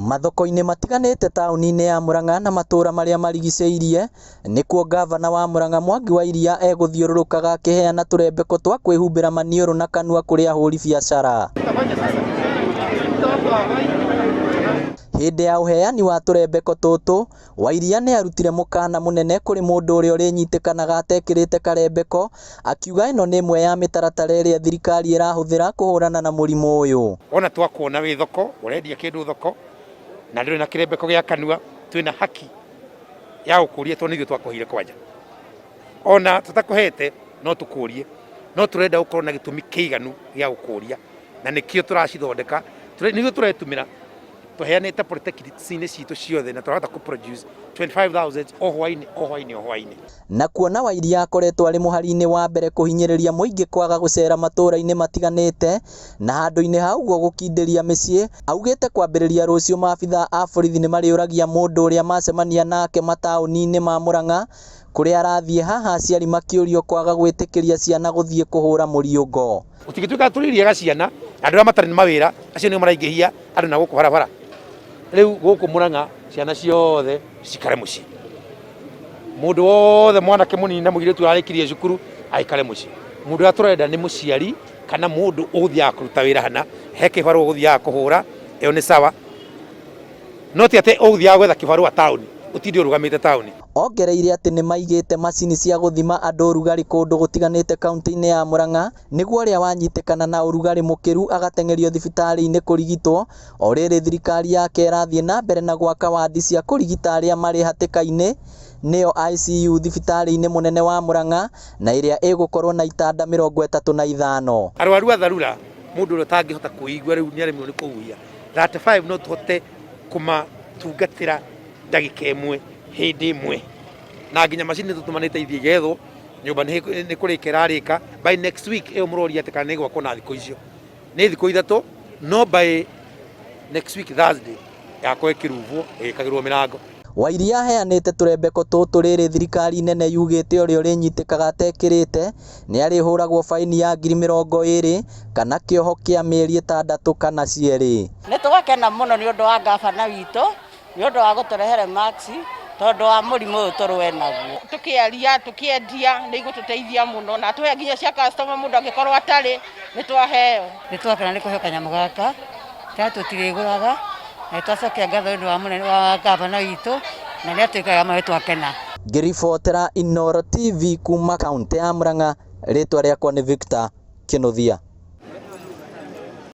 Mathoko-inĩ matiganĩte taũni-inĩ ya Murang'a na matũra marĩa marigicĩirie, nĩkuo ngavana wa Murang'a Mwangi wa Iria egũthiũrũrũkaga akĩheana tũrembeko twa kwĩhumbĩra maniũrũ na kanua kũrĩ ahũri biacara. Hĩndĩ ya ũheani wa tũrembeko tũtũ, Wairia nĩ arutire mũkana mũnene kũrĩ mũndũ ũrĩa ũrĩnyitĩkanaga atekĩrĩte karembeko, akiuga ĩno nĩ ĩmwe ya mĩtaratara ĩrĩa thirikari ĩrahũthĩra kũhũrana na mũrimũ ũyũ. Wona twakuona wĩ thoko ũrendia kĩndũ thoko na ndũrĩ na kĩrembeko gĩa kanua, twĩna haki ya gũkũria tondũ nĩ ithuĩ twakũheire kwanja. Ona tũtakũhete no tũkũrie, no tũrenda gũkorwo na gĩtũmi kĩiganu gĩa gũkũria na nĩkĩo tũracithondeka, nĩguo tũretumĩra. Tũheanĩte polytechnics-inĩ citũ ciothe na tũrahota kũ produce 25,000 o hwainĩ o hwainĩ o hwainĩ. Na kuona Wairia akoretwo arĩ mũhari-inĩ wa mbere kũhinyĩrĩria mũingĩ kwaga gũcera matũra-inĩ matiganĩte na handũ-inĩ ha ũguo gũkindĩria mĩciĩ, augĩte kwambĩrĩria rũciũ maabithaa a borithi nĩmarĩũragia mũndũ ũrĩa macemania nake mataũni-inĩ ma Murang'a kũrĩa arathiĩ haha aciari makĩũrio kwaga gwĩtĩkĩria ciana gũthiĩ kũhũra mũriũngo. Gũtingĩtuĩka tũrĩrĩaga ciana na andũ arĩa matarĩ na mawĩra acio nĩo maraingĩhia andũ na gũkũ barabara. Rĩu gũkũ Murang'a ciana ciothe cikare mũciĩ. Mũndũ wothe mwanake mũnini na mũirĩtu ũrarĩkirie cukuru aikare mũciĩ. Mũndũ ũrĩa tũrenda nĩ mũciari kana mũndũ ũgũthiaga kũruta wĩra hana, he kĩbarũa ũgũthiaga kũhũra, ĩyo nĩ sawa. No ti atĩ ũgũthiaga gwetha kĩbarũa taũni, ũtinde ũrũgamĩte taũni. Ongereire atĩ nĩ maigĩte macini cia gũthima andũ ũrugarĩ kũndũ gũtiganĩte kauntĩ-inĩ ya Murang'a nĩguo ũrĩa wanyitĩkana na ũrugarĩ mũkĩru agateng'erio thibitarĩ-inĩ kũrigitwo. O rĩrĩ thirikari yake ĩrathiĩ na mbere na gwaka wandi cia kũrigita arĩa marĩ hatĩka-inĩ nĩyo ICU thibitarĩ-inĩ mũnene wa Murang'a na ĩrĩa ĩgũkorwo na itanda 35. Arwaru a tharura, mũndũ ũrĩa ũtangĩhota kwĩigua rĩu nĩ aremirwo nĩ kũhuhia, 35 no tũhote kũmatungatĩra ndagĩka ĩmwe hĩndĩ ĩmwe na nginya macini tũtũmanĩte ithiĩ igethwo nyũmba nĩ kũrĩka ĩrarĩka by next week ĩyo mũroria atĩ kana nĩ ĩgwakwo na thikũ icio nĩ thikũ ithatũ no by next week Thursday yakwa ĩkĩruvwo ĩgĩkagĩrwo mĩrango. Wairia aheanĩte tũrembeko tũtũ rĩrĩ thirikari nene yugĩte ũrĩa ũrĩnyitĩkaga atekĩrĩte nĩarĩhũragwo baini ya 20,000 kana kĩoho kĩa mĩeri ĩtandatũ kana cierĩ. Nĩ twakena mũno nĩ ũndũ wa ngabana witũ nĩ ũndũ wa gũtũrehere mask tondũ wa mũrimũ ũyũ tũrũe naguo. Tũkĩaria tũkĩendia nĩ igũtũteithia mũno na atũhe nginya cia customer mũndũ angĩkorwo atarĩ nĩ twaheo. Nĩ twakena nĩ kũheo kanyamũ gaka tena tũtirĩgũraga na nĩ twacokia ngatho nĩ ũndũ wa mũnene wa ngabana witũ na nĩ atwĩkaga mũno nĩ twakena. Ngĩribotera Inooro TV kuma kauntĩ ya Murang'a, rĩtwa rĩakwa nĩ Victor Kĩnuthia.